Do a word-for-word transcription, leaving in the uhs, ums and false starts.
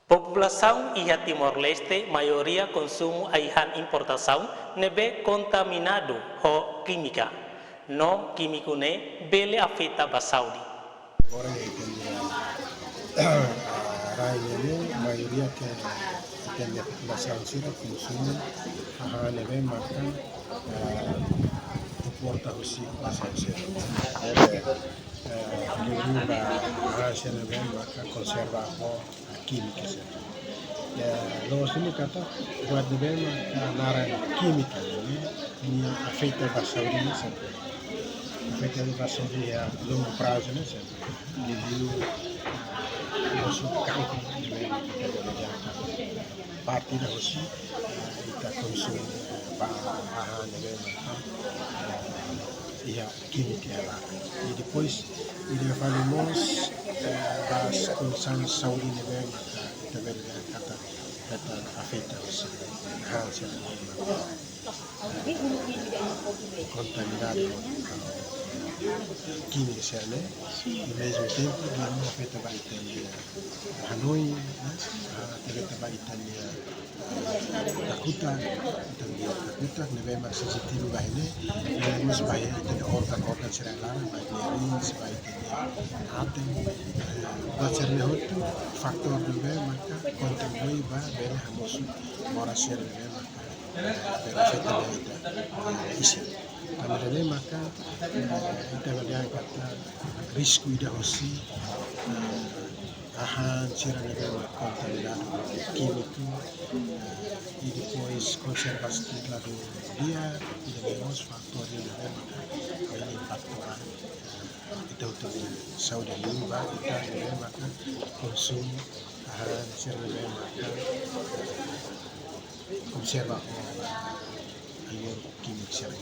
Populasaun iha Timor-Leste maioria konsumu ai-han importasaun ne'ebé kontaminadu ho kímika. No kímiku ne'e bele afeta ba saúde. Agora ita-nia rai ne'e maioria ke ita-nia populasaun sira konsumu ai-han ne'ebé maka, eh, importa husi kuasa sira. Ne'ebé, eh, liuliu ba ai-han sira ne'ebé maka konserva ho kímika sira. Ya, loos duni katak buat ne'ebé maka naran kímika ne'e, nia afeta ba saúde nia sira. Afeta ba saúde iha longu prazu nia sira. Liuliu, eh, mosu kankru ne'ebé maka ita bele dehan parte ida husi, eh, ita konsumu ba ai-han ne'ebé maka, eh, iha kímika iha laran. I depois, ida fali mós, eh, ba kondisaun saúde ne'ebé maka ita bele dehan katak, katak afeta husi ai-han sira ne'ebé maka kontaminadu ho kímika sira ne'e, i mezmu tempu, nia afeta ba ita-nia hanoin, ne'e, afeta ba ita-nia kakutak, ita-nia kakutak ne'ebé mak sensitivu ba ne'e, i mós ba ita-nia organ-organ sira laran, ba ita-nia rins, ba ita-nia aten, eh, buat sira ne'e hotu fatór ne'ebé maka kontribui ba bele hamosu moras sira ne'ebé maka, eh, bele afeta ba ita, eh, isin. Tanba ne'e maka, eh, ita bele dehan katak risku ida husi, eh, ai-han sira ne'ebé mak kontaminadu ho kímiku, eh, i depois konservasaun ladu di'ak, i depois fatór ne'ebé maka bele impaktu ba, eh, ita hotu nia saúde, liuliu ba ita ne'ebé maka konsumu ai-han sira ne'ebé maka, eh, konserva ho, eh, ai-han kímiku sira.